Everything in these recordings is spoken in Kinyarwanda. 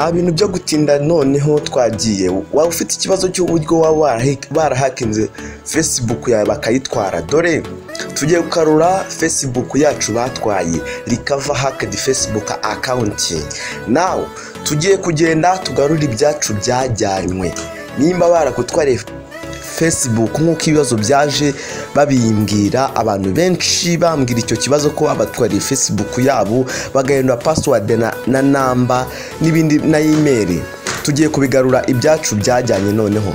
Nta bintu byo gutinda, noneho twagiye. Waba ufite ikibazo cy'uburyo waba barahakinze Facebook yawe bakayitwara? Dore tugiye kugarura Facebook yacu batwaye, recover hacked Facebook account. Now tugiye kugenda tugarura ibyacu byajyanywe. Nimba barakutwariye Facebook, nk'uko ibibazo byaje babimbwira, abantu benshi bambwira icyo kibazo ko babatwariye Facebook yabo, bagahindura password na namba n'ibindi na email, tugiye kubigarura ibyacu byajyanye. Noneho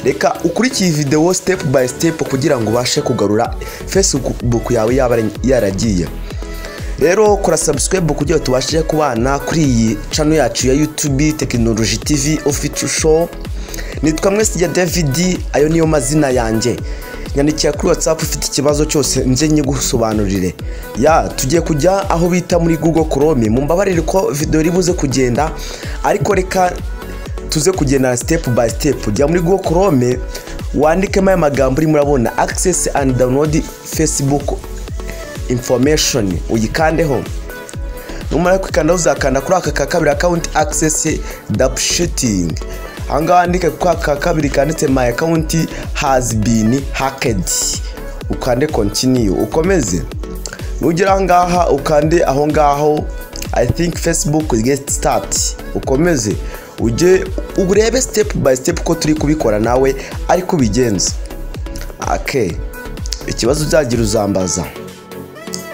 reka ukurikiye video step by step kugira ngo ubashe kugarura Facebook yawe yaba yaragiye. Rero kora subscribe kugira ngo tubashe kubana kuri iyi channel yacu ya YouTube, Technology TV Official Show. Nitwa Mwesiga David, ayo niyo mazina yanjye. Nyandikira kuri WhatsApp ufite ikibazo cyose, nze nyigusobanurire. Ya, tugiye kujya aho bita muri Google Chrome. Mumbabarire ko video iri buze kugenda, ariko reka tuze kugenda step by step. Jya muri Google Chrome, wandikemo aya magambo urimo urabona, "access and download Facebook information", uyikandeho. Numara kwikanda, uzakanda kuri aka ka kabiri, "account access troubleshooting". Ahangaha wandike kuri aka kabiri kanditse "my account has been hacked", ukande continue, ukomeze. Nugera ahangaha, ukande aho ngaho "I think Facebook get start", ukomeze ujye urebe step by step ko turi kubikora, nawe ariko ubigenza. Okay, ikibazo uzagira uzambaza.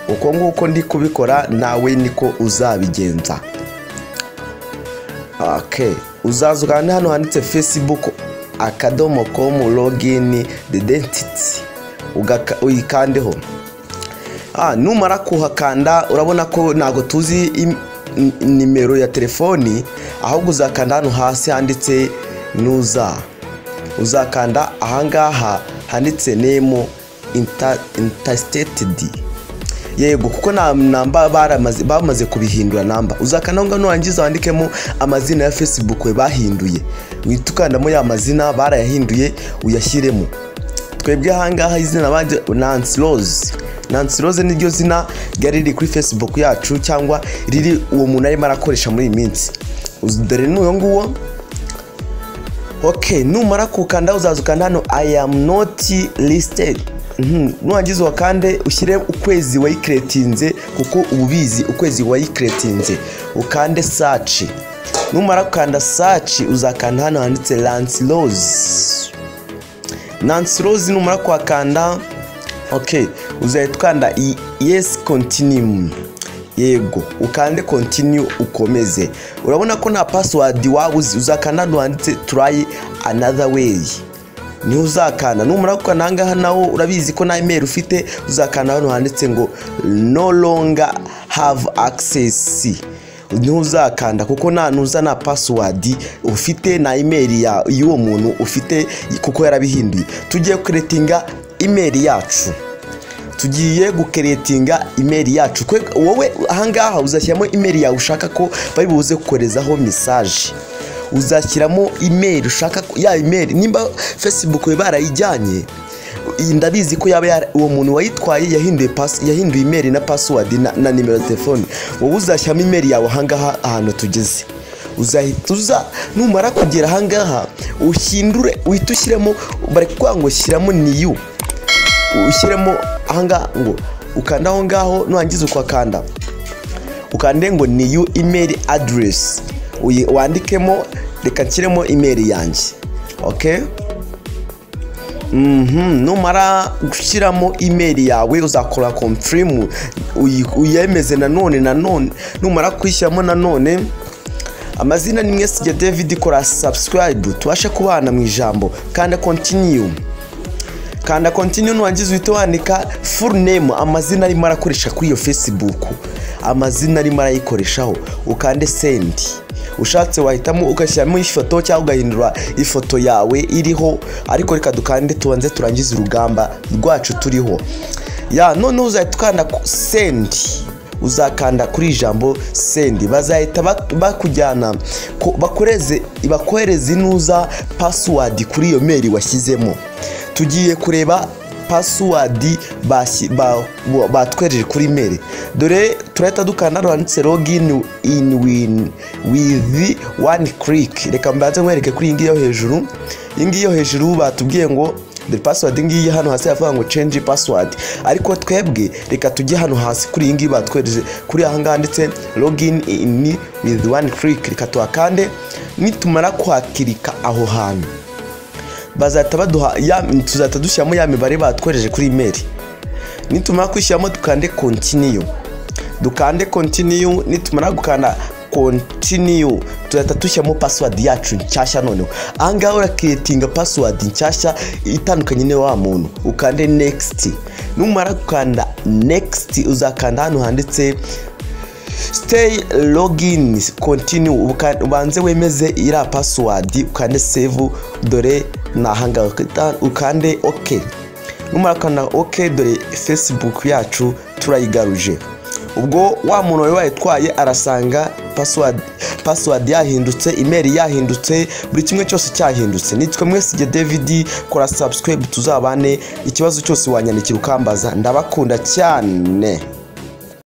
Uko nguko ndi kubikora, nawe niko uzabigenza. Okay, uzaza ukande hano handitse facebook.com login identity, uyikandeho. Numara kuhakanda, urabona ko ntabwo tuzi nimero ya telefoni, ahubwo uzakanda hano hasi handitse nuza, uzakanda ahangaha handitse "name interstate". Yego, kuko nta namba, bamaze kubihindura namba. Uzakanda aho ngaho, nurangiza wandikemo amazina ya Facebook we bahinduye. Uhita ukandamo ya mazina barayahinduye, uyashyiremo. Twebwe ahangaha izina banje Nancy Rose. Nancy Rose niryo zina ryari riri kuri Facebook yacu, cyangwa riri uwo muntu arimo arakoresha muri iyi minsi. Dore n'uyo nguwo. Ok, numara kukanda, uzaza ukanda hano "I am not listed". Nurangiza wakande, ushyire ukwezi wayicreatinze, kuko uba ubizi ukwezi wayicreatinze, ukande search. Numara gukanda search, uzakanda hano handitse Nancy Rose. Nancy Rose, numara kuhakanda, ok, uzahita ukanda yes, continue. Yego, ukande continue, ukomeze. Urabona ko nta password waba uzi, uzakanda hano handitse "try another way", niho uzakanda. Numara gukanda ahangaha, nawo urabizi ko nta email ufite, uzakanda hano handitse ngo "no longer have access", niho uzakanda, kuko nta nuza, nta password ufite na email y'uwo muntu ufite, kuko yarabihinduye. Tugiye kucreatinga email yacu, tugiye gucreatinga email yacu. Wowe ahangaha uzashyiramo email yawe ushaka ko bari buze koherezaho message. Uzashyiramo email ushaka, ya email nimba Facebook barayijyanye. Iyi ndabizi ko yaba uwo muntu wayitwaye yahinduye yahinduye email na password na nimero ya telefone. Wowe uzashyiramo email yawe ahangaha ahantu tugeze. Uzahita uza, numara kugera ahangaha uhindure, uhite ushyiramo, bari kuvuga ngo shyiramo new, ushyiremo ahangaha ngo ukanda aho ngaho. Nurangiza ukakanda, ukande ngo "new email address", wandikemo. Reka nshyiremo email yanjye. Okay. Numara gushyiramo email yawe, uzakora confirm, uyemeze nanone. Numara kuyishyiramo nanone, amazina ni Mwesige David. Kora subscribe tubashe kubana mu ijambo. Kanda continue, kanda continue. Nurangiza uhite wandika full name, amazina arimo arakoresha kuri iyo Facebook, amazina arimo arayikoreshaho, ukande send. Ushatse wahitamo ugashyiramo ifoto cyangwa ugahindura ifoto yawe iriho, ariko reka dukande, tubanze turangize urugamba rwacu turiho. Ya, noneho uzahita ukanda send, uzakanda kuri ijambo send, bazahita bakujyana bakohereze inuza password kuri iyo mail washyizemo. Tugiye kureba. Password batwereje kuri email. Dore turahita dukanda hano handitse "login in with one click". Reka mbanze nkwereke kuri iyi ngiyi yo hejuru. Iyi ngiyi yo hejuru batubwiye ngo dore password ngiyi. Hano hasi havuga ngo "change password", ariko twebwe reka tujye hano hasi kuri iyi ngiyi batwereje, kuri aha ngaha handitse "login in with one click". Reka tuhakande. Nitumara kuhakirika aho hantu, bazahita baduha ya, tuzahita dushyiramo ya mibare batwohereje kuri email. Nitumara kwishyiramo, dukande continue, dukande continue. Nitumara gukanda continue, tuzahita dushyiramo password yacu nshyashya. Noneho ahangaha uracreatinga password nshyashya itandukanye n'iyo wa muntu, ukande next. Numara gukanda next, uzakanda hano handitse "stay login", continue. Ubanze wemeze iriya password, ukande save. Dore ni ahangaha, ukande OK. Numara gukanda OK, dore Facebook yacu turayigaruje. Ubwo wa muntu wari wayitwaye arasanga password yahindutse, email yahindutse, buri kimwe cyose cyahindutse. Nitwe Mwesige David. Kora subscribe tuzabane. Ikibazo cyose wanyandikira ukambaza. Ndabakunda cyane.